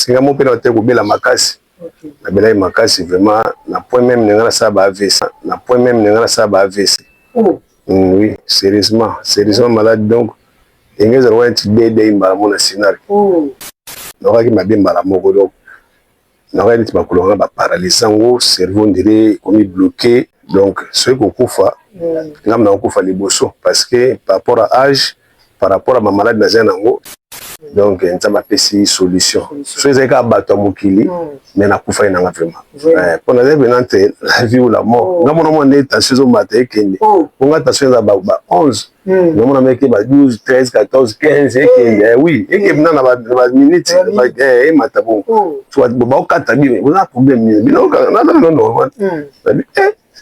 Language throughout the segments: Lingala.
Parce que nga mo mpe na te kobela makasi, nabelaki makasi vraiment na point même ndenge nasala ba AVC, na point même ndenge nasala ba AVC. Oh. Oui, sérieusement, sérieusement malade. Donc ndenge ezala wana neti dede mbala moko na sinal. Oh. Nakokaki mabe mbala moko. Donc nakokaki neti makolo nga baparalyse yango, cerveau ndire ekomi bloqué. Donc soki kokufa, ngambo na kokufa liboso, parce que par rapport à âge, par rapport à mamaladi naza nango. Donc Nzambe apesi solution. Soki ezali kaka bato ya mokili, mais nakufaki nanga vraiment, mpo nazali mpena entre la vie ou la mort. Nga mona mona nde tension ezomata, ekende mpo nga tension eza ba 11, nga mona meke ba 12, 13, 14, 15, ekende. Oui, ekende na baminute emata bongo, baokata bino, oza problème nini? Bino naza bino normal. Nabi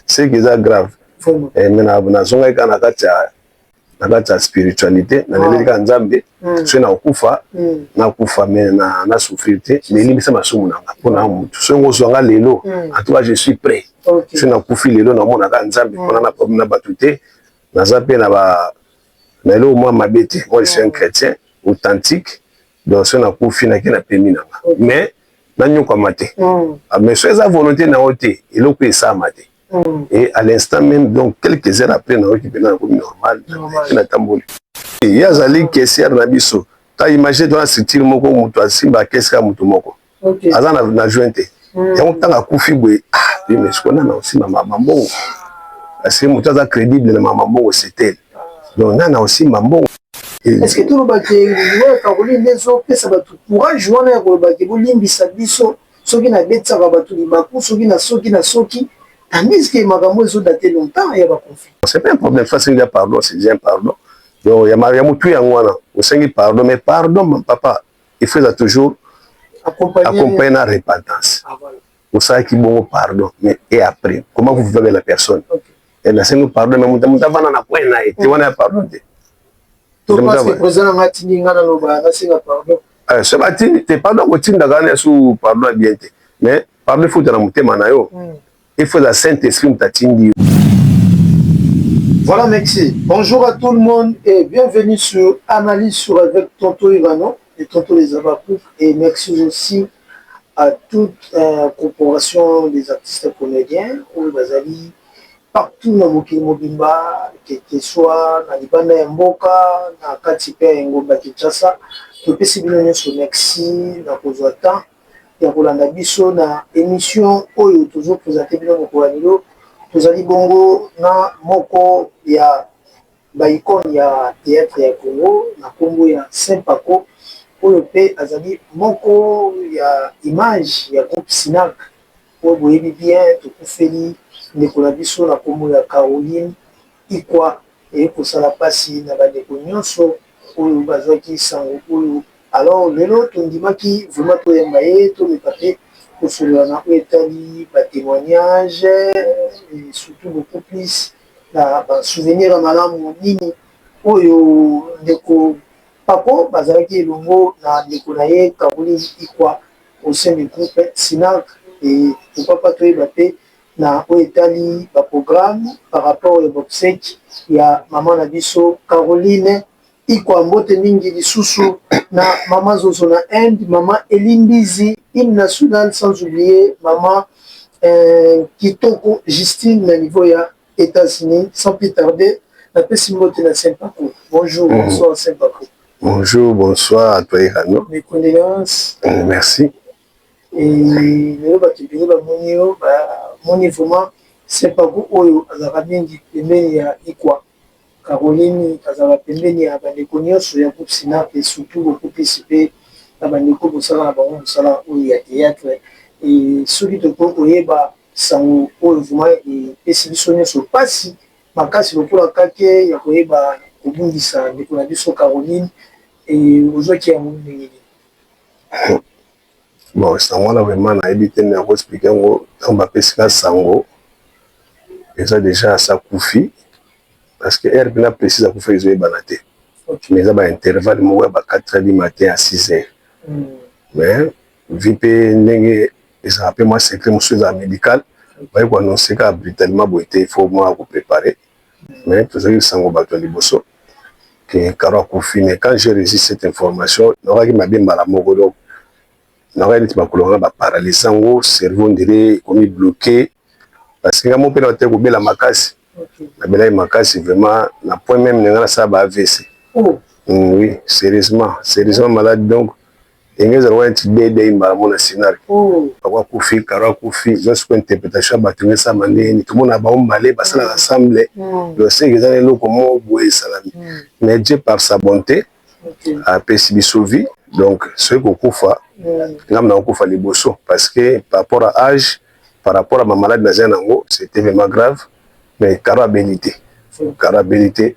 c'est que eza grave, mais nazongaki kaka na kati ya spiritualité, naleleli kaka Nzambe: soki nakokufa, nakufa, mais na souffrir te, mais elimbisa masumu na nga mpona motu. Soki ngozwanga lelo, en tout cas je suis prêt. Soki nakufi lelo, namonaka Nzambe, mpona na problème na bato te, naza mpe na ba na eloko mwa mabe te. Moi, je suis un chrétien authentique. Donc soki nakufi, nake na pemi na nga, mais nanyokwama te. Mais soki eza volonté na yo te, eloko esalama te. Et à l'instant même, donc quelques heures après, nayoki mpena nakomi normal, natamboli. Ye azali caissière na biso. Ta imagine, tona structure moko, moto asimba caisse kaka moto moko, aza na joint te. Yango ntango akufi boye, ah, mais sikoyo nana osimba mama mbongo? Parce que moto aza crédible na mama mbongo, c'est elle. Donc nana osimba mbongo? Est ce que tolobaki oyo Caroline nde ezopesa bato courage wana ya kolobaki bolimbisa biso soki nabetisaka bato libaku, soki na soki na soki, tandis que makambo ezodate longtemps ya baconflit? C'est pas un problème. Faut asengi pardon, c'est déjà un pardon. Donc ya motu yango wana osengi pardon. Mais pardon, papa, il faut eza toujours accompagné na repentance. Ah, voilà. Osalaki bongo, pardon, mais et après, comment vous vivez avec la personne? Nasengi pardon, mais moto avanda na coin na ye te, wana ya pardon te. To parce que président nanga atindi nga naloba, nasenga pardon. So batindi te, pardon kotindaka wana su pardon ya bien te. Mais pardon efuta na motema na yo, il faut la Saint Esprit moto atindi yo. Voilà, merci. Bonjour à tout le monde et bienvenue sur Analyse sur avec Tonto Ivano et Tonto les Abakouk. Et merci aussi à toute corporation des artistes comédiens oyo bazali partout na mokili mobimba, que soit na libanda ya mboka, na kati mpe ya engumba Kinshasa. Topesi bino nyonso merci na kozwa temps ya kolanda biso na émission oyo tozoprésente bino mokolo ya lelo. Tozali bongo na moko ya baicone ya théâtre ya Congo na nkombo ya Saint Paco, oyo mpe azali moko ya image ya groupe Sinac oyo boyebi bien. Tokufeli ndeko na biso na nkombo ya Caroline Ikwa. Eye kosala mpasi na bandeko nyonso oyo bazwaki sango oyo. Alors lelo tondimaki vraiment toyamba ye, tomeka mpe kosolola na oyo etali batémoignage et surtout beaucoup plus na basouvenir ya malamu nini oyo ndeko Paco bazalaki elongo na ndeko na ye Caroline Ikwa au sein du groupe Sinac. Et pourquoi pas toyeba mpe na oyo etali baprogramme par rapport ya baobsèques ya mama na biso Caroline Ikwa. Mbote mingi lisusu na mama Zozo na Inde, mama Elimbizi, hymne national, sans oublier mama Kitoko Justine na niveau ya États-Unis. Sans plus tarder, napesi mbote na Saint Paco. Bonjour, bonsoir Saint Paco. Bonjour, bonsoir à toi Irano. Mes condoléances. Merci. Lelo bato ebele bamoni yo, bamoni vraiment Saint Paco oyo azalaka mingi pembeni ya Ikwa Caroline, azalaka pembeni ya bandeko nyonso ya groupe Sinac et surtout beaucoup plus mpe na bandeko bosala na bango mosala oyo ya théâtre. E soki tokoki koyeba sango oyo vraiment epesi biso nyonso mpasi makasi lokola kake ya koyeba kobungisa ndeko na biso Caroline, ozwaki yango ndenge nini? Bon, sango wana vraiment nayebi te ndenge nakoexplike yango. Ntango bapesi nga sango, eza déjà asa kufi, parce que heure mpena précise akufi ezoyebana te, mais eza baintervalle moko ya ba 4 heures du matin à 6 heures. Mais vu mpe ndenge ezala mpe mwa secret mosusu ezala médical, baye koannonce kaka brutalement boye te, il faut mwa kopréparer. Mais tozalaki sango bato ya liboso ke Caro akufi. Mais quand j'ai reçu cette information, nakokaki mabe mbala moko. Donc Nakoya neti makolo nga baparalyse yango, cerveau ndire ekomi bloqué, parce que nga mo mpe na te kobela makasi. Nabelaki makasi vraiment, na point même ndenge nasala ba AVC. Oh. Oui, sérieusement, sérieusement malade. Donc ndenge ezala wana neti dede mbala mona sinari. Pako akufi, Karo akufi, nyonso ko interprétation ya bato nge esalama ndenge nini? Tomona bango mibale basalaka ensemble. Donc seke eza na eloko moko boye esalami, mais Dieu par sa bonté apesi biso vie. Donc soki kokufa, ngambo na kokufa liboso, parce que par rapport à âge, par rapport à mamaladi naza nango, c'était vraiment grave. Mais Karo abeli te, Karo abeli te.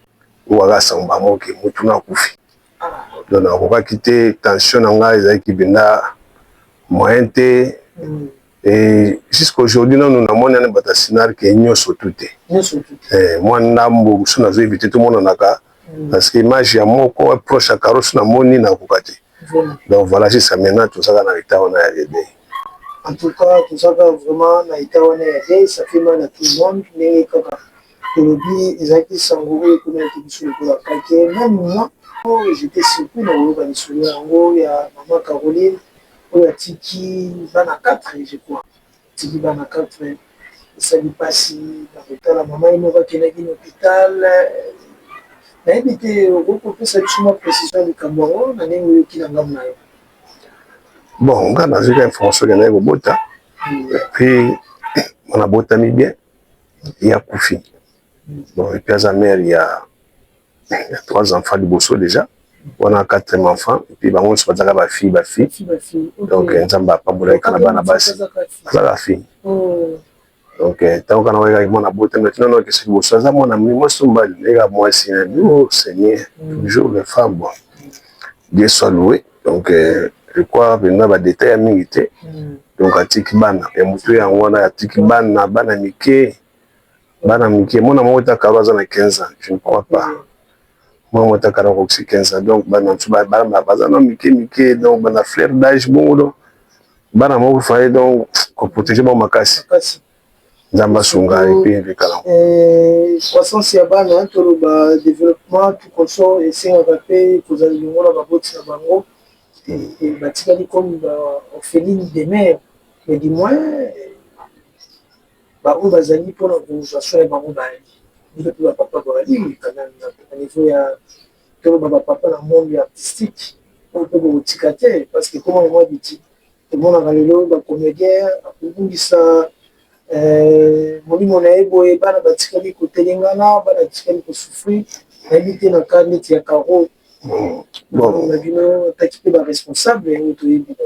Oyo kaka sango bango ke motu na akufi, donc nakokaki te. Tension na ngai ezalaki mpenza moyen te. Et jusqu'aujourd'hui nanu namoni wana bato ya Sinar ke nyonso tu te, mwa ndambo mosusu nazoyebi te, tomonanaka, parce que image ya moko proche ya Karo so namoni, nakoka te. Donc voilà, jusqu'à maintenant tozaka na état wana ya deuil. En tout cas, tozaka vraiment na état wana ya deuil. Ça fait mal à tout le monde. Ndenge kaka tolobi, ezalaki sango oyo ekomaki biso lokola kake. Même moi, j'étais surpris na koyoka lisolo yango ya mama Caroline oyo atiki bana 4, je crois, atiki bana 4. Esali mpasi na kotala mama ye moko akendaki na hôpital. Nayebi te, okoki kopesa biso mwa précision ya likambo yango na ndenge oyoki na ngambo na yo? Bon, nga nazwaki information kendaki kobota, puis mwana abotami bien, ye akufi. Bon, et puis aza mère ya trois enfants liboso déjà, wana quatrième enfant. Et puis bango nyonso bazalaka bafille, bafille. Donc Nzambe apambolaki na bana basi, azalaka fille. Donc ntango kana oyekaki mwana abotami, tina nokese liboso aza mwana mwasi to mobali, nayeka mwasi na bi. Oh Seigneur, toujours les femmes. Bon, Dieu soit loué. Donc je crois mpenza badétail ya mingi te. Donc atiki bana ya motu yango wana, atiki bana, bana mike, bana mike. Mwana moko ta Karo aza na 15 ans, je ne crois pas. Mwana moko ta Karo akokisi 15 ans. Donc bana mosusu baza na mike mike, donc bana fleur d'âge bongo. Donc bana moko faye donc koprotéger bango makasi. Nzambe asunga et puis ebekala. Croissance ya bana, toloba développement, tout consort, esengaka mpe kozala elongo na baboti na bango. Batikali comme baorpheline de mère, mais du moins baoyo bazali mpona kozwa soin ya bango bayali bino mpe bapapa bazali quand même na niveau ya, toloba, bapapa na monde artistique oyo mpe bokotika te, parce que koma mwa biti tomonaka lelo bacomédien akobungisa molimo na ye boye, bana batikali kotelengana, bana batikali kosouffrir. Nayebi te na ka neti ya Caro na bino ataki mpe baresponsable oyo toyebi.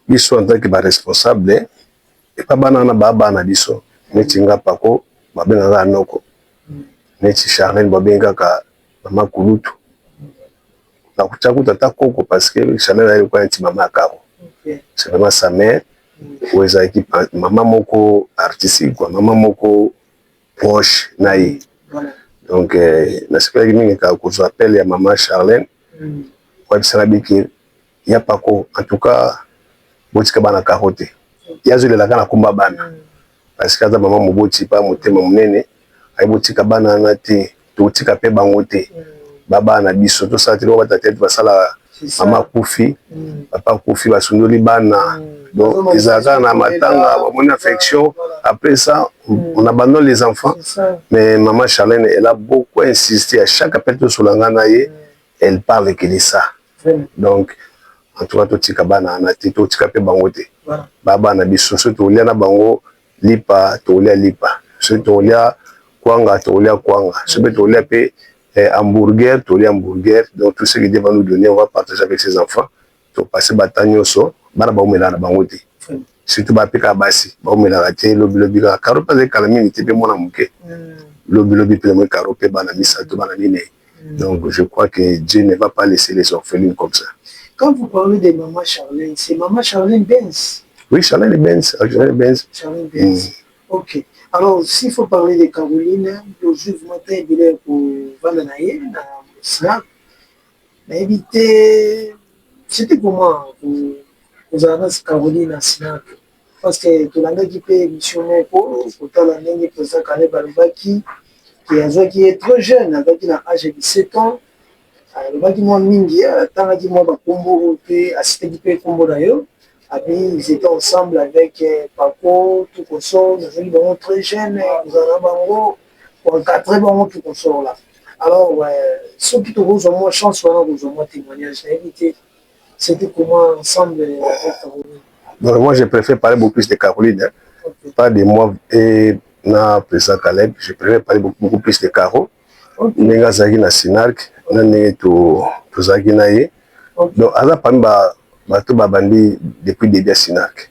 Biso en tant que baresponsable epa bana wana, baa bana biso. Neti nga Pako, babengaka noko. Neti Charlene, babengaka mama kulutu. Nakutia kuta ata koko, parce que Charlene ayeli kwa neti mama ya Karo, c'est vraiment sa mère. Oyo ezalaki mama moko artistique quoi, mama moko proche na ye. Donc nasepelaki mingi kaka kozwa appel ya mama Charlene oyebisaka biki ya Pako: en tout cas botika bana Karo te. Ye azolelaka na komba bana, parce que aza mama moboti pa motema monene. Aye botika bana wana te, totika mpe bango te, babana biso tosala te loko batata ete basala. Mama akufi, papa akufi, basundoli bana. Donc ezalaka na matanga, bamoni affection, après ça on abandonne les enfants. Mais maman Charlène, elle a beaucoup insisté. À chaque appel tosolanga na ye, elle parle que de ça. Donc en tout cas totika bana wana te, totika mpe bango te, babana biso. Soki tokolia na bango lipa, tokolia lipa. Soki tokolia kwanga, tokolia kwanga. Soki mpe tokolia mpe hamburger, tolia hamburger. Donc tout ce que Dieu va nous donner, on va partager avec ses enfants. Topase bata nyonso, bana baomelaka na bango te, surtout bapeka basi baomelaka te. Lobilobi kaka Karo mpe azali kala mingi te, mpe mwana moke. Lobilobi mpe namoi Karo mpe bana misato, bana minei. Donc je crois que Dieu ne va pas laisser les orphelines comme ça. Quand vous parlez de maman Charlène, c'est maman Charlène Benz? Oui, Charlène Benz, Charlène Benz. Charlène Benz. Ok. Alors, s'il faut parler de Caroline, le matin, ebele kovanda na ye na Snap, nayebi te, c'était comment kozala na Caroline na Snap? Parce que tolandaki mpe émission moko kotala ndenge président Caleb alobaki ke azwaki ye trop jeune, azalaki na âge ya 17 ans. Alobaki mwa mingi, atangaki mwa bakombo oyo mpe asitaki mpe kombo na yo. Abi ils étaient ensemble avec Paco, tout consort, nazalaki bango très jeune, kozala na bango, koencadre bango, tout consort là. Alors soki tokozwa mwa chance wana kozwa mwa témoignage, nayebi te c'était comment ensemble avec Caroline. Donc, moi, je préfère parler beaucoup plus de Caroline, hein. Pas de moi et na président Caleb. Je préfère parler beaucoup, beaucoup plus de Caro. Ndenge azalaki na Sinark, na ndenge tozalaki na ye. Donc aza parmi bato babandi depuis début ya Sinark.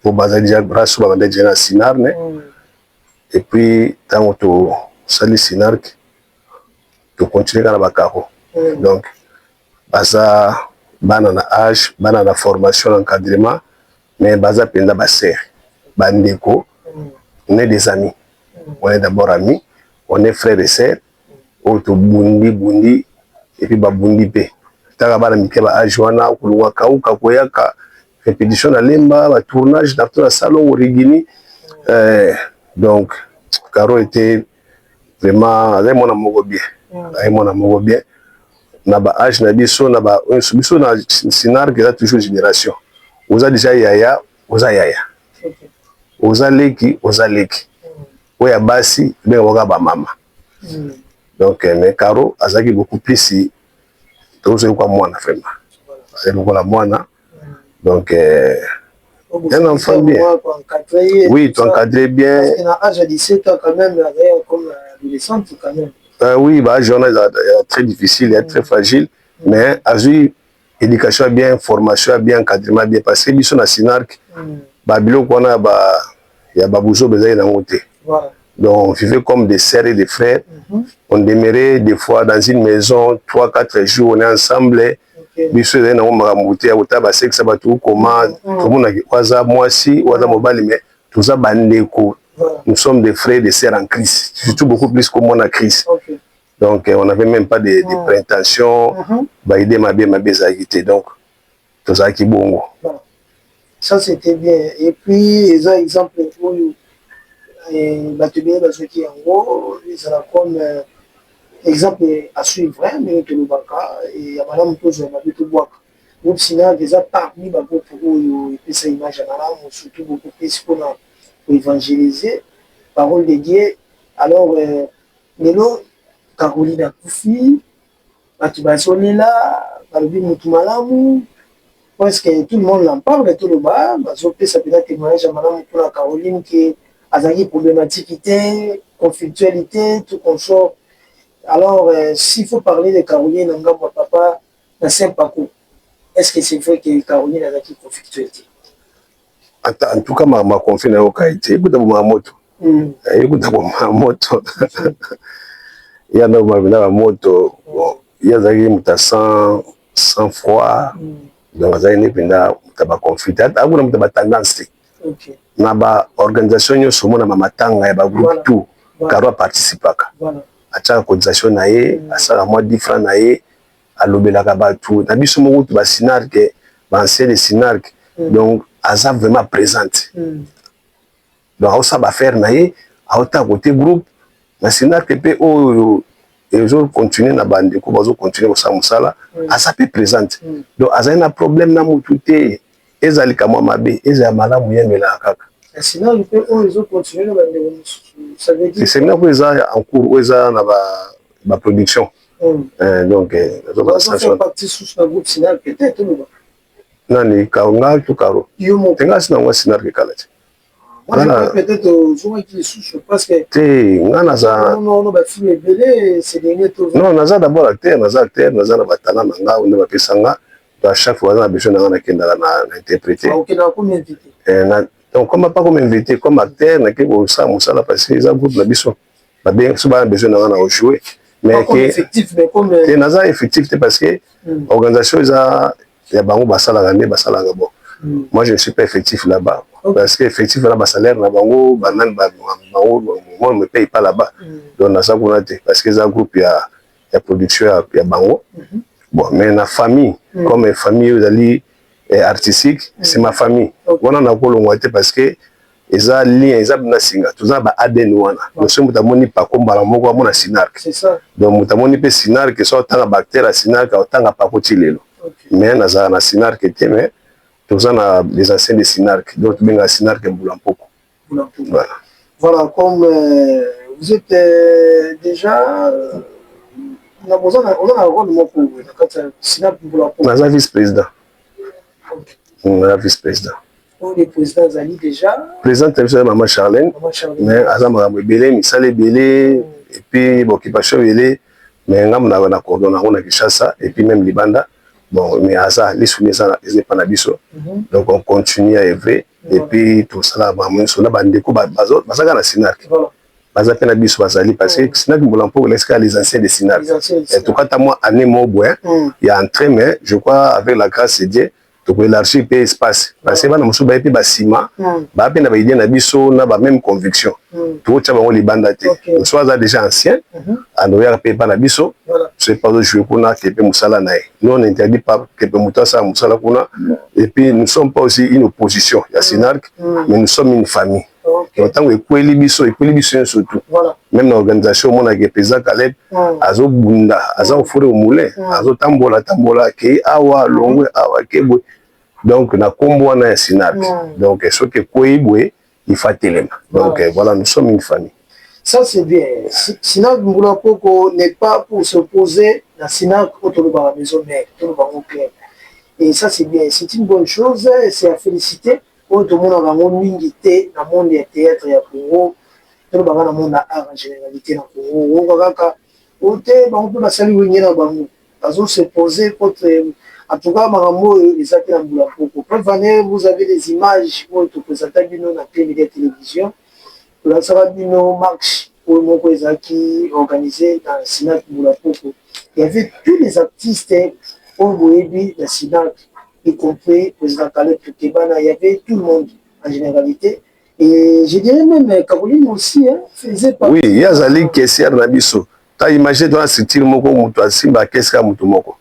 Po bazali déjà raso, babandi déjà na Sinark. Et puis ntango tosali Sinark, tocontinue kaka na bakaro. Donc baza bana na âge, bana na formation, na encadrement, mais baza mpenza basere, bandeko. On est des amis, on est d'abord amis, on est frères et sœurs. Oyo tobundi bundi et puis babundi mpe taka bana mike ba âge wana, kolongwa kauka, koyaka répétition na Lemba, batournage na to na salon origini. Donc Caro était vraiment, azali mwana moko bien, azali mwana moko bien na ba âge na biso, na ba biso na Sinark. Eza toujours génération, oza déjà yaya, oza yaya, oza leki, oza leki. Oyo ya basi ebengaka kaka bamama. Donc mais Caro azalaki beaucoup plus, tozali kwa mwana, vraiment azali lokola mwana. Donc un enfant bien, oui, tu bien. Parce que âge à 17 ans quand même, comme adolescente quand même. Oui, bah âge wana eza très difficile, eza très fragile, mais azwi éducation ya bien, formation ya bien, encadrement bien, parce que biso na Sinark, babiloko wana ya babuzoba ezali nango te. Donc on vivait comme des sœurs et des frères. On demeurait des fois dans une maison 3, 4 jours, on est ensemble. Biso ezali nango makambo te ya kotala basekisa bato koma tomonaki oyo aza mwasi, oyo aza mobali, mais toza bandeko. Nous sommes des frères et des sœurs en Christ, surtout beaucoup plus komona Christ. Donc on n'avait même pas de prétention, baide mabe mabe ezalaki te. Donc tozalaki bongo. Ça, c'était bien. Et puis eza exemple oyo bato ebele bazwaki yango, ezala comme exemple à suivre. Ndenge tolobaka, ya malamu tozwa, mabe tobwaka. Groupe Sinark eza parmi bagroupe oyo epesa image ya malamu, surtout beaucoup plus mpona koévangéliser parole de Dieu. Alors lelo Caroline akufi, bato bazolela, balobi motu malamu, presque tout le monde l'en parle. Toloba bazopesa mpenza témoignage ya malamu mpona Caroline, ke azalaki problématique te, conflictualité, tout consort. Alors s'il faut parler de Caroline na ngambo ya papa na Saint Paco, est-ce que c'est vrai que Caroline azalaki conflictuel te? En tout cas, makambo ya conflit nayoka ye te. Ekuta bomaka moto, ekuta bomaka moto, ye anda bomaka mpenza bamoto. Bon, ye azalaki moto ya sang froid. Donc azalaki nde mpenza moto ya baconflit te, akuna moto ya batendance te. Na baorganisation nyonso, omona bamatanga ya bagroupe, tout, Caro aparticipaka, atiaka cotisation na ye, asalaka mwa 10 francs na ye, alobelaka bato na biso moko tu basinark, baancien de Sinark. Donc aza vraiment présente. Donc aosala baaffaire na ye, aotala kote groupe na Sinark mpe oyo ezocontinue na bandeko bazocontinue kosala mosala, aza mpe présente. Donc azali na problème na motu te, ezali kamwa mabe, ezala malamu, yemelaka kaka. Séminaire oyo eza en cours, oyo eza na baproduction. Donc nani, nga to Caro te, nga si nango Sinark kala te. Te, nga naza, non, naza d'abord acteur, naza acteur, naza na batalent na nga nde bapesa nga. À chaque fois na besoin na nga, nakendaka na interpréter. Donc comme pas comme invité, comme acteur, nake kosala mosala parce que eza groupe na biso, babengi so bana besoin na nga na kojouer. Mais te, naza effectif te, parce que organisation eza ya bango, basalaka nde basalaka. Bon, moi je ne suis pas effectif là-bas, parce que effectif wana basalaire na bango, banani bango, moi on me paye pas là-bas. Donc naza kuna te parce que eza groupe ya production ya bango. Bon, mais na famille, comme famille oyo ezali artistique, c'est ma famille wana, nakolongwa te parce que eza lien, eza na singa, toza na ba ADN wana. Donc soki moto amoni Pako, mbala moko amona Sinark. Donc moto amoni mpe Sinark, so otanga baacteur ya Sinark, otanga Pako ti lelo. Mais nazala na Sinark te, mais Toza na les anciens de Sinarc, donc tobengaka Sinarc Mbula Mpoko. Voilà. Voilà, comme vous êtes déjà na oza na rôle moko na kati ya Sinarc Mbula Mpoko. Naza vice président. Naza vice président. Oyo le président azali déjà? Président na biso eza Mama Charlène, mais aza makambo ebele, misala ebele, et puis baoccupation ebele, mais ngambo na coordonne yango na Kinshasa et puis même libanda. Bon, mais aza lisuni, eza epa na biso, donc on continue à œuvrer et puis tosala makambo nyonso na bandeko baza kaka na Sinarc, baza mpe na biso bazali, parce que Sinarc Mbula Mpoko elakisi kaka les anciens de Sinarc. Tokata mwa année moko boye ya entrée, mais je crois, avec la grâce de Dieu, tokoélargir mpe espace, parce que bana mosusu baye mpe basima, baa mpe na baidée na biso na bamême conviction, tokotya bango libanda te. Mosusu aza déjà ancien, anoyaka mpe epa na biso, soki mpe azojouer kuna ke mpe mosala na ye. Nous, on interdit pas ke mpe moto asala mosala kuna. Et puis nous sommes pas aussi une opposition ya Sinarc, mais nous sommes une famille. Donc ntango ekweli biso, ekweli biso nyonso, surtout même na organisation. Omonaka président Caleb azobunda, aza au four au moulin, azotambola tambola, akei awa, longwe awa, ke boye. Donc na nkombo wana ya Sinarc, donc soki ekwei boye, il faut atelema. Donc voilà, nous sommes une famille. Ça, c'est bien. Sinarc Mbula Poko n'est pas pour s'opposer na Sinarc oyo tolobaka maison mère, toloba yango clair. Et ça, c'est bien, c'est une bonne chose, c'est à féliciter. Oyo tomonaka yango mingi te na monde ya théâtre ya Congo, tolobaka na monde ya art en généralité na Congo. Oyoka kaka oyo te, bango mpe basali wenge na bango, bazos'opposer contre. En tout cas, makambo oyo eza te na Mbula Mpoko. Preuve ane, vous avez des images oyo topresenta bino na Clé Télévision, tolakisaka bino marche oyo moko ezalaki organisé na Sinarc Mbula Mpoko. Il y avait tous les artistes oyo boyebi na Sinarc, y compris président Caleb Tukebana. Il y avait tout le monde en généralité et je dirais même Caroline aussi, hein, faisait partie. Oui, ye azali caissière na biso. Ta imagine, tona structure moko, moto asimba caisse kaka moto moko,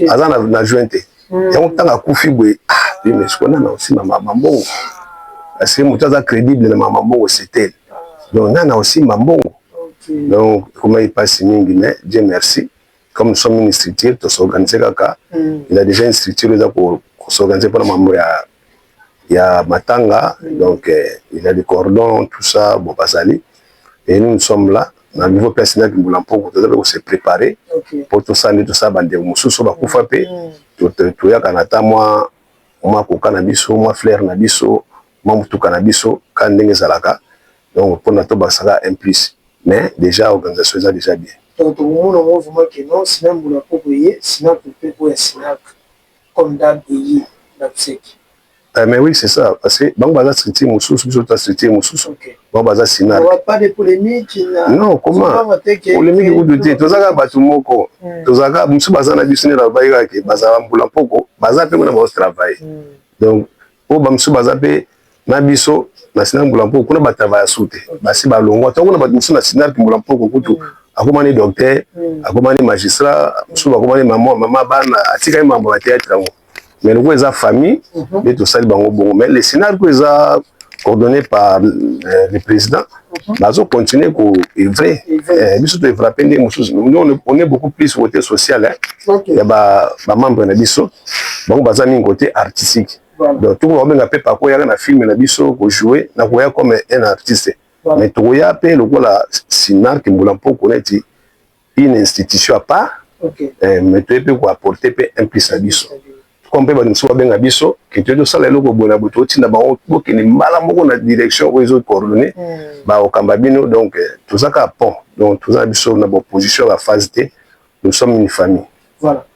aza na joint te. Yango ntango akufi boye, ah, mais sikoyo nana osimba mama mbongo? Parce que moto aza crédible na mama mbongo, c'est elle. Donc nana osimba mbongo? Donc ekoma epasi mingi, mais Dieu merci, comme nous sommes une structure, tos'organiser kaka. Il a déjà une structure eza kos'organiser mpona mambo ya matanga. Donc il y a des cordons, tout ça. Bon, bazali et nous, nous sommes là na niveau place naki Mbula Mpoko, toza mpe kose préparer mpo tosala nde tosala. Bandeko mosusu bakufa mpe, toyaka na ta mwa koka na biso, mwa fleur na biso, mwa motuka na biso, ka ndenge ezalaka. Donc mpona tobasaka un plus, mais déjà organisation eza déjà bien. Donc tokomona ngo vraiment ke non, Sinarc Mbula Mpoko eye, Sinarc mpe oyo ya Sinarc comme d'hab eye na biseki. Mais oui, c'est ça, parce que bango baza structure mosusu, biso ta structure mosusu. Bango baza Sinarc. Pas de polémique? Non, comment polémique kutu te? Toza kaka bato moko, tozalaka mosusu baza na biso nde babai kaka bazala Mbula Mpoko, baza mpe kuna bazotravaille. Donc oyo bamosusu baza mpe na biso na Sinarc Mbula Mpoko kuna, batravaille su te, basi balongwa. To kuna bato mosusu na Sinarc Mbula Mpoko kutu akomani docteur, akomani magistrat, mosusu bakomani mama bana, atikali mambo ya théâtre yango. Mais lokola eza famille nde tosali bango bongo. Mais le Sinarc eza coordonné par le président, bazo continuer ko œuvrer. Biso to œuvre mpe nde mosusu. Nous, on est beaucoup plus côté social, hein, ya bamembre na biso. Bango baza mingi côté artistique. Donc toko babenga mpe pako yaka na film na biso kojouer na koya comme un artiste, mais tokoya mpe lokola Sinarc Mbula Mpoko neti une institution à part, mais toye mpe koapporter mpe un plus na biso, comme mpe bato mosusu babenga biso ke toye tosala eloko boye na boye, totinda bango bokende mbala moko na direction oyo ezocoordonner, bakokamba bino. Donc toza kaka pont. Donc toza na biso na baopposition ya baphase te, nous sommes une famille. Voilà,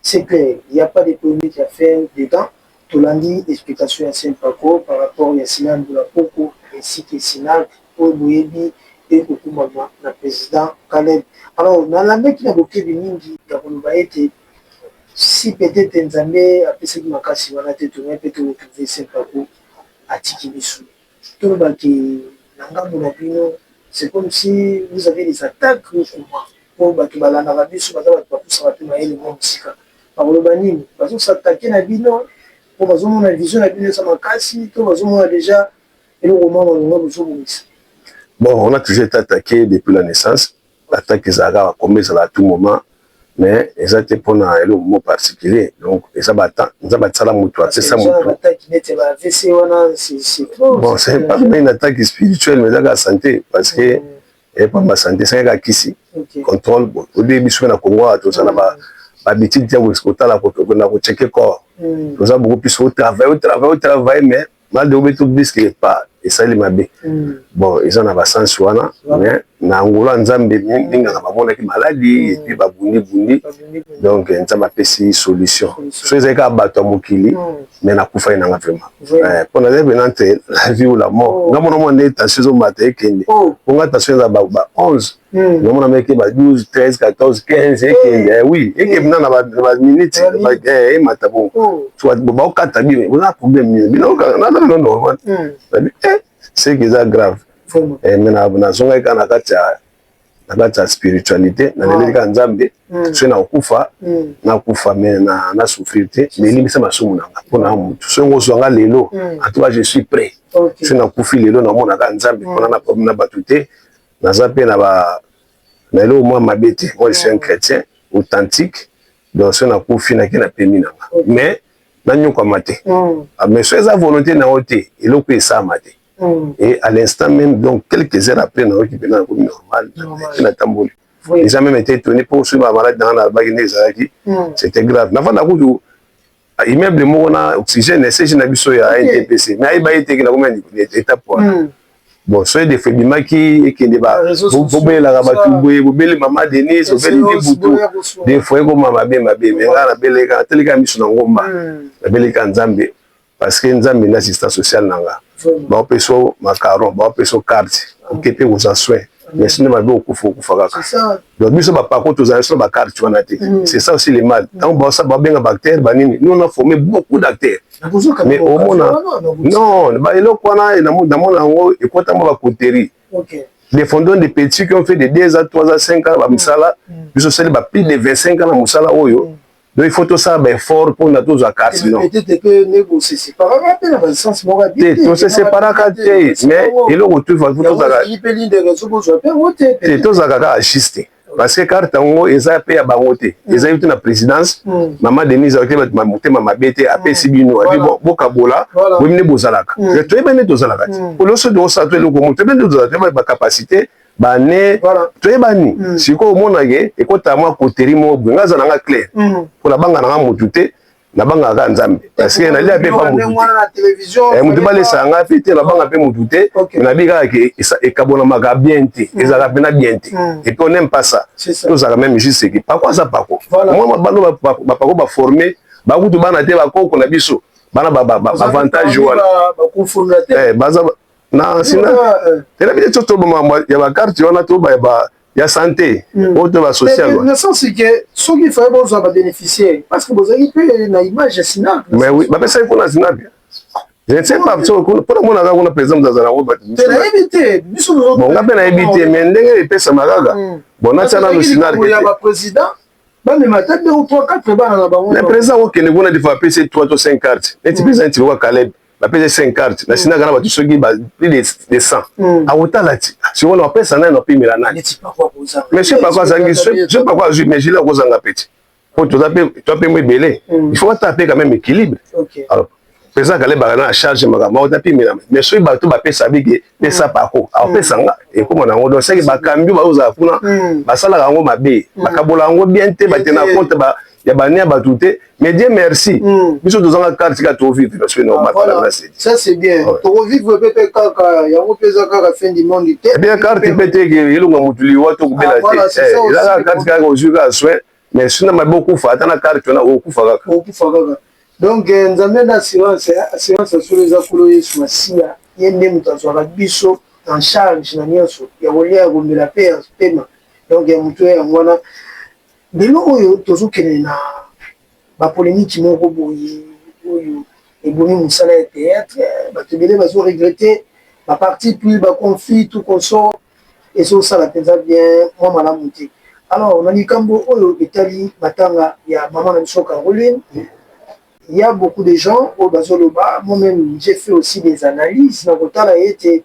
c'est clair, il n'y a pas de polémique à faire dedans. Tolandi explication ya Saint Paco par rapport ya Sinarc Mbula Poko ainsi que Sinarc oyo boyebi ekokumbama na président Caleb. Alors nalandaki na bokebi mingi ya koloba ete si peut-être Nzambe apesaki makasi wana te, tongai mpe toretrouve Saint Paco atiki biso. Tolobaki na ngambo na bino, c'est comme si vous avez des attaques ou comment? Po bato balandaka biso baza bato bapusaka mpe mayele mwa mosika. Bakoloba nini? Bazos'attaquer na bino po bazomona vision na bino eza makasi, to bazomona déjà eloko mwa malonga bozobongisa? Bon, on a toujours été attaqué depuis la naissance. Attaque ezalaka, bakoma ezala à tout moment. Mais eza te mpona eloko moko particulier. Donc eza batemps Nzambe atisala motu, apesa motu. Bon, c'est pas une attaque spirituelle, mais eza kaka santé, parce que epamba santé esengaki kaka kisi, contrôle. Bon, oyebi biso mpe na Congo awa toza na bahabitude ya kotala, na kochecker corps. Toza beaucoup plus otravaille, otravaille, otravaille, mais malgré obeto biske pa esali mabe. Bon, eza na basansi wana, mais na ngolo ya Nzambe, mingaka bamonaki maladi et puis babundi bundi, donc Nzambe apesi solution. So ezali kaka bato ya mokili, mais nakufaki nanga vraiment, mpo nazali pena entre la vie ou la mort. Nga mona mwa nde tension ezomata, ekende mpo nga tension eza ba 11, namona meke ba 12, 13, 14, 15, ekende. Oui, ekende na baminute emata. Bongo baokata bino, boza problème nini? Bino naza bino normal. Nabi c'est que eza grave, mais nazongaki kaka na kati ya spiritualité, naleleli kaka Nzambe: soki nakokufa, nakufa, mais na souffrir te, mais elimbisa masumu na nga mpo na motu. Soki ngozwanga lelo, en tout cas je suis prêt. Soki nakufi lelo, namonaka Nzambe, mpona na problème na bato te. Naza mpe na ba na eloko mwa mabe te. Moi, je suis un chrétien authentique, donc soki nakufi, nake na pemi na nga, mais nanyokwama te. Mais soki eza volonté na yo te, eloko esalama te. Et à l'instant même, donc quelques heures après, nayoki mpena nakomi normal, pe natamboli. Les gens même étaient étonnés, mpo soki bamaladi nanga nalobaki nde ezalaki, c'était grave. Nafanda kutu immeuble moko na oxygène, SG na biso ya NTPC, mais ayeba ye teke nakomi étape wana. Bon, soki defo ebimaki, ekende, bobelelaka bato boye, bobeli mama Denise, obeli nde butu, defo ekoma mabe mabe. Mais ngai nabeleka, nateleka miso na ngomba, nabeleka Nzambe, parce que Nzambe nde assistance sociale na nga. Baopesa macaron, baopesa carte, oke mpe kozwa soin, mais sino mabe, okufa, okufa kaka. Donc biso bapako tozala biso na bacarte wana te. C'est ça aussi le mal. Ntango babenga baacteur banini, nous on a formé beaucoup d'acteurs, mais omona non, baeloko wana namona yango ekota mwa bacoterie des fondons de petits qui ont fait de 2 ans, 3 ans, 5 ans bamisala. Biso osali ba plus de 25 ans na mosala oyo, donc il faut tosala baeffort mpona tozwa carte. Non te, toseseparaka te, mais eloko tozalaka te, tozalaka kaka juste, parce que carte yango eza mpe ya bango te, ezali te na présidence. Mama Denise aoki bato motema mabe te, apesi bino abi bokabola boyebi nde bozalaka. Toyeba nde tozalaka te, oloso tokosala to eloko mo toyeba nde tozalaka, toyeba bacapacité bane, toyebani. Sikoyo omonake ekota mwa coterie moko boye. Nga aza nanga clair, mpo nabanga nanga motu te, nabangaka kaka Nzambe, parce que nalia mpe pa motu te, motu balesaka nga mpe te, nabanga mpe motu te. Nabi kaka ke ekabonamaka bien te, ezalaka mpena bien te, et puis on n'aime pas ça. Tozalaka même juste ke pako aza pako, mwa bano bapako baforme bakutu bana te, bakoko na biso bana baavantage wana baza na nsina. Telabi te, toboma ya bacarte wana, to ya santé oyo to basocial. Na sens ke soki faye bozwa babénéficiaire, parce que bozalaki mpe na image ya Sinap. Mais oui, bapesaki kuna Sinap, je ne sais pas mpona monaka kuna président moto azala yango. Nayebi te biso. Bon, nga mpe nayebi te, mais ndenge epesama kaka, bon, natia nano Sinap. Ya baprésident bamema ata deux ou trois, quatre bana na bango. Mais président okende kuna, difa apesi 3 to 5 carte, neti président neti loka Caleb, bapesi 5 carte na sinaka na bato soki plus de 100, akotala ti sikoyo apesa nani, apimela nani? Mais soki pako azangi, soki pako azwi, mais gile akozanga peti, po toza mpe mo ebele, il faut ata mpe quand même équilibre. Alors président Caleb aka na charge makambo akota pimela, mais soki bato bapesa bike, pesa pako, akopesa nga, ekóma nango. Donc seki bakambi bazozala kuna, basalaka yango mabe, bakabola yango bien te, batena compte ya bane ya bato te. Mais Dieu merci, biso tozanga carte kaka, tovivre parce que normal. Ça c'est bien, tokovivre mpe mpe kaka yango mpe eza kaka fin du monde te. Bien, carte mpe te elonga motu liwa to kobela te, eza kaka carte kaka, ozwi kaka soin, mais sina mabe, okufa ata na carte wana, okufa kaka. Okufa kaka. Donc Nzambe nde assurance, assurance ya solo eza Nkolo Yesu Masiya. Ye nde moto azwaka biso en charge na nyonso ya kolia, ya komela mpe ya pema. Donc ya motu yango wana. Lelo oyo tozokende na bapolémique moko boye oyo ebomi mosala ya théâtre. Bato ebele bazoregretter baparti pris, baconflit, tout consort ezosala mpenza bien mwa malamu te. Alors na likambo oyo etali matanga ya mama na biso Caroline, il y a beaucoup de gens oyo bazoloba. Moi-même, j'ai fait aussi des analyses na kotala ete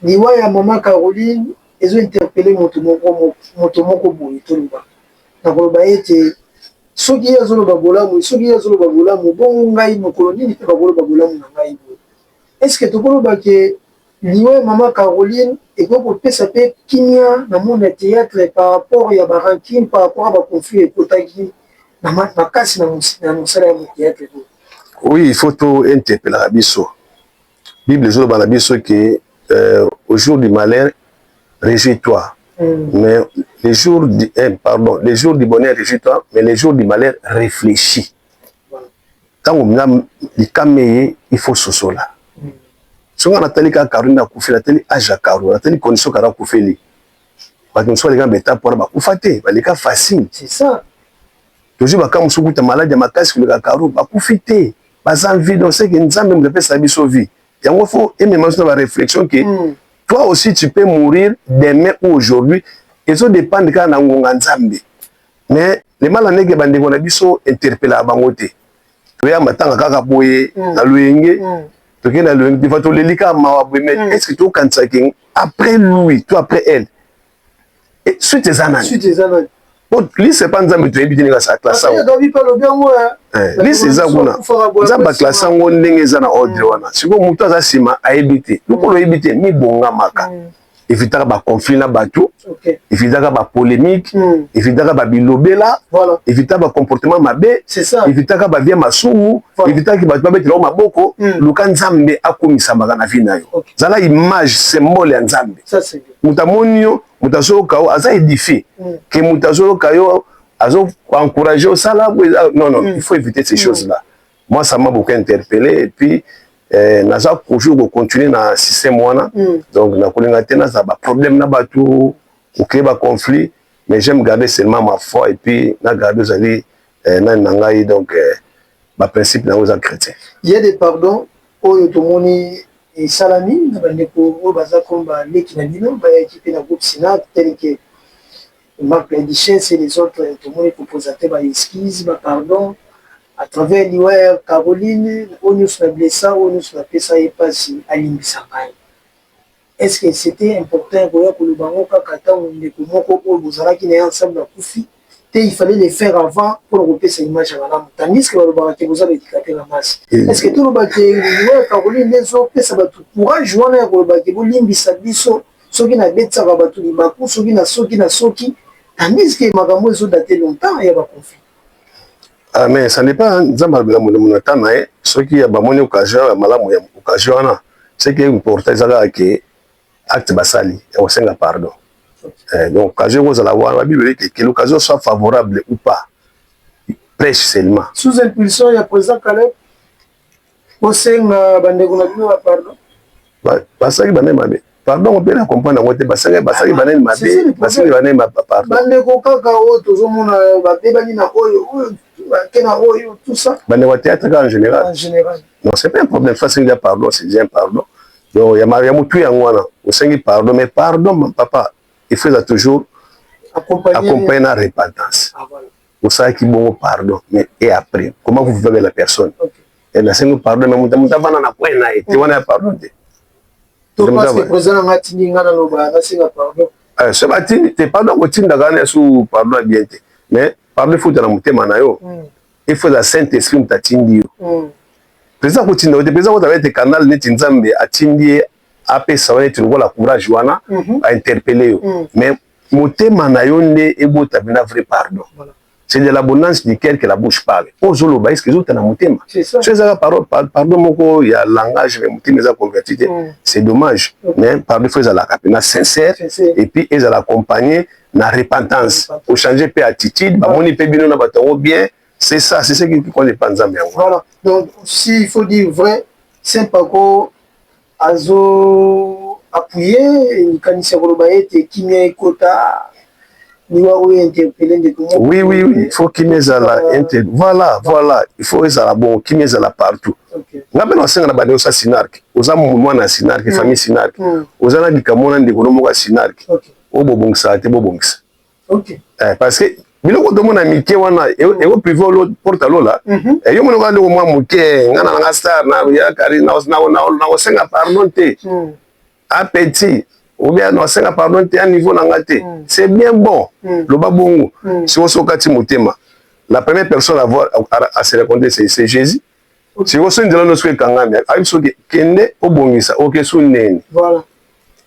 liwa ya mama Caroline ezointerpeller moto moko, moto moko boye. Toloba Nakoloba ete soki ye azoloba bolamu, soki ye azoloba bolamu, bongo ngai mokolo nini mpe bakoloba bolamu na ngai boye? Est ce que tokoloba ke liwa ya mama Caroline ekoki kopesa mpe kimia na monde ya théâtre par rapport ya barancunes, par rapport ya baconflit ekotaki na makasi na mosala ya théâtre boye? Oui, il faut to interpellaka biso. Bible ezoloba na biso ke au jour du malheur, réjouis-toi. Mais les jours du, eh, pardon, les jours du bonheur, réjouis-toi, mais les jours du malheur, réfléchis. Ntango mina likama ye, il faut sosola. Soki nga natali kaka Caroline akufi, natali âge ya Caro, natali condition Caro akufeli, bato mosusu baleka na baétape wana, bakufa te, baleka facile. C'est ça. Tozwi baka mosusu kuta maladi ya makasi koleka Caro, bakufi te, baza vie. Donc c'est que Nzambe moto apesaka biso vie. Yango faut emema biso na baréflexion ke toi aussi tu peux mourir demain ou aujourd'hui, ezodépendre kaka na ngonga Nzambe. Mais le mal andenge bandeko na biso interpellaka bango te. Toyamba ntanga kaka boye na loyenge, tokende na loyenge, des fois toleli kaka mawa boye, mais est ce que tokanisaki après lui to après elle, et suite eza nani? Suite eza nani? Po lise epa Nzambe, toyebi te ndenge asala classe yango. Gabi mpe alobi yango. Lise eza kuna, Nzambe aclasse yango ndenge eza na ordre wana. Sikoyo motu aza nsima ayebi te. Lokolo oyebi te, mibongamaka, evitaka baconflit na bato, evitaka bapolémique, evitaka babilobela, evitaka bacomportement mabe, C'est ça. evitaka bavie masumu, evitaki bato babetela yo maboko. Luka Nzambe akomisamaka na vie na yo. Zala image, symbole ya Nzambe. Ça c'est bien. Moto amoni yo, moto azoyoka yo, aza édifié. Ke moto azoyoka yo, azo encourager osala boye. Non, non, il faut éviter ces choses là. Moi, ça m'a beaucoup interpellé et puis naza toujours kocontinue na système wana. Donc nakolinga te nazala baproblème na bato, kocréer baconflit, mais j'aime garder seulement ma foi et puis na garder ozali nani na ngai. Donc baprincipe nango eza chrétien. Il y a des pardons oyo tomoni esalami na bandeko oyo baza comme baleki na bino, bayaki mpe na groupe Cinarc, tel que Marc La Duchesse et les autres. Tomoni koprésente baexcuse, bapardon à travers liwa ya Caroline: oyo nyonso na blessa, oyo nyonso napesa ye mpasi, alimbisa ngai. Est ce que c'était important koya koloba yango kaka ntango ndeko moko oyo bozalaki na ye ensemble akufi te? Il fallait le faire avant mpona kopesa image ya malamu, tandis que balobaka ke boza baéducateur ya masse. Est ce que toloba ke liwa ya Caroline nde ezopesa bato courage wana ya koloba ke bolimbisa biso soki nabetisaka bato libaku, soki na soki na soki, tandis que makambo ezodate longtemps ya baconflit? Ah, mais ça n'est pas Nzambe alobela moto na temps na ye. Soki ya bamoni occasion ya malamu ya occasion wana, ce qui est important eza kaka ke acte basali ya kosenga pardon. Donc occasion ekozala wana, Babible ete que l'occasion soit favorable ou pas, prêche seulement. Sous impulsion ya président Caleb, kosenga bandeko na bino bapardon? Basalaki banani mabe? Pardon mpe na comprendre yango te. Basali banani mabe? Basali banani pardon? Bandeko kaka oyo tozomona babebani na oyo, oyo bake na oyo, tout ça. Bandeko ya théâtre kaka en général? En général. Non, c'est pas un problème. Faut asengi pardon, c'est déjà un pardon. Donc ya motu yango wana osengi pardon, mais pardon, papa, il faut eza toujours accompagné na repentance. Ah, voilà. Osalaki bongo pardon, mais et après, comment vous vivez avec la personne? Nasengi pardon, mais moto avanda na coin na ye te, wana ya pardon te. To parce que président nanga atindi nga naloba, nasenga pardon. So batindi te, pardon kotindaka wana su pardon ya bien te. Mais pardon efuta na motema na yo, il faut eza Saint Esprit moto atindi yo. Président kotinda yo te. Président kotala ete canal neti Nzambe atindi ye, apesa wana neti lokola courage wana, ainterpelle yo, mais motema na yo nde ebota mpena vrai pardon. C'est de l'abondance du cœur que la bouche parle. Oyo ozoloba, est-ce ezota na motema? So ezaka pardon moko ya langage, mais motema eza converti te, c'est dommage. Mais pardon, faut ezalaka mpena sincère et puis ezala accompagné na repentance, ochange mpe attitude, bamoni mpe bino na bato yango bien. C'est ça, c'est ce qui compte pa Nzambe yango. Voilà. Donc s'il faut dire vrai, Saint Paco azo appuyer likanisi ya koloba ete kimia ekota, liwa oyo interpellé ndeko moko. Oui, il faut kimia ezala inter voilà, il faut ezala bon, kimia ezala partout. Nga mpe nasenga na bandeko osa Cinarc, oza mwana ya Cinarc, famille Cinarc, oza na likambo na ndeko no moko ya Cinarc oyo bobongisaka te, bobongisa. Parce que biloko tomona mike wana ekoprive porte lola. Yo mona kaka ndeko mwa moke, nga na nanga star na ya kari, na kosenga pardon te. Apeti Ou bien no asenga pardon te, ya niveau na nga te. C'est bien bon. Loba bongo. Sikoyo soki okati motema, la première personne à voir à se rencontrer, c'est Jésus. Sikoyo soki nzela nyonso ekangami, ayebi soki kende obongisa oke su neni. Voilà.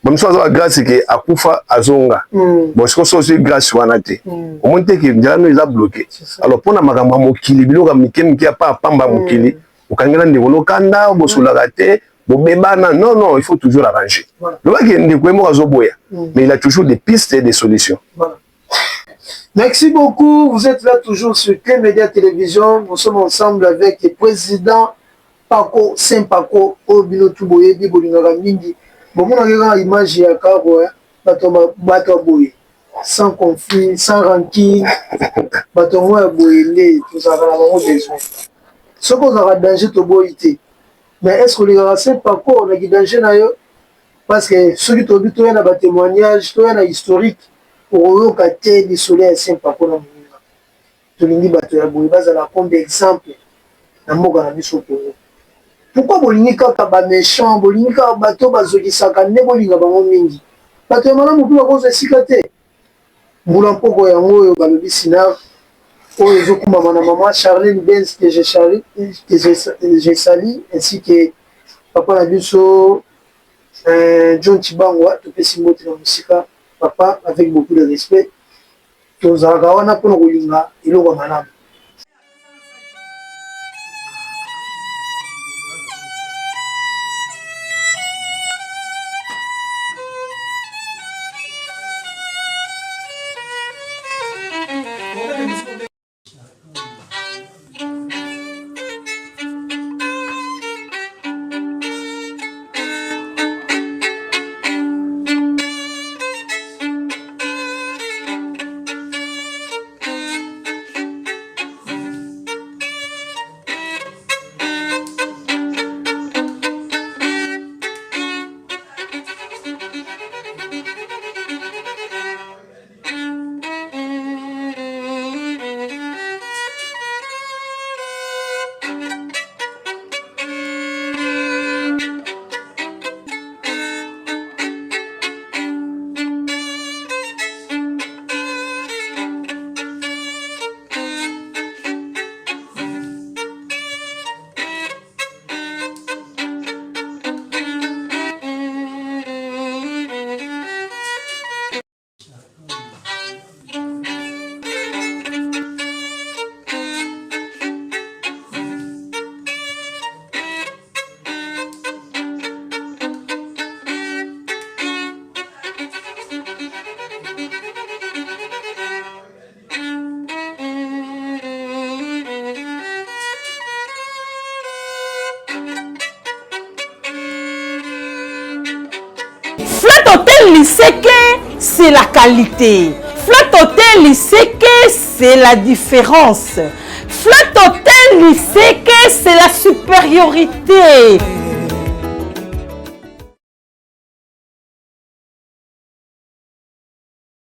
Bamosusu aza bagrâce ke akufa azonga. Bon, sikoyo soki ozwi grâce wana te, omoni te ke nzela no eza bloqué. Alors mpona makambo ya mokili, biloko ya mike mike ya pa pamba ya mokili, okangela ndeko nokanda, bosolaka te, bobebana. Non, non, il faut toujours arranger. Lobaki ndeko ye moko azoboya, mais il a toujours des pistes et des solutions. Voilà. Merci beaucoup. Vous êtes là toujours sur Clé Média Télévision. Nous sommes ensemble avec le président Paco Saint Paco Obino Tuboyebi bolingaka mingi. Bomonaki kaka image ya karo, bato bato ya boye, sans conflit, sans rancune, bato yango ya boye nde tozalaka na bango besoin. Soki ozalaka danger, toboyi te, mais est ce que olingaka Saint Paco olaki danger na yo? Parce que soki toyebi, toya na batémoignage, toya na historique, okoyoka te lisolo ya Saint Paco na moninga. Tolingi bato ya boye bazala comme exemple na mboka na biso Kongo. Pourquoi bolingi kaka baméchant, bolingi kaka bato bazokisaka nde bolinga bango mingi? Bato ya malamu mpe bakozwa esika te. Mbula mpoko yango oyo balobi sinar oyo ezokumbama na mama Charlene Benz que je salue, ainsi que papa na biso John Chibangwa. Topesi mbote na mosika, papa, avec beaucoup de respect. Tozalaka wana mpona kolinga eloko ya malamu. Flat Hotel Liseke, c'est la qualité. Flat Hotel Liseke, c'est la différence. Flat Hotel Liseke, c'est la supériorité.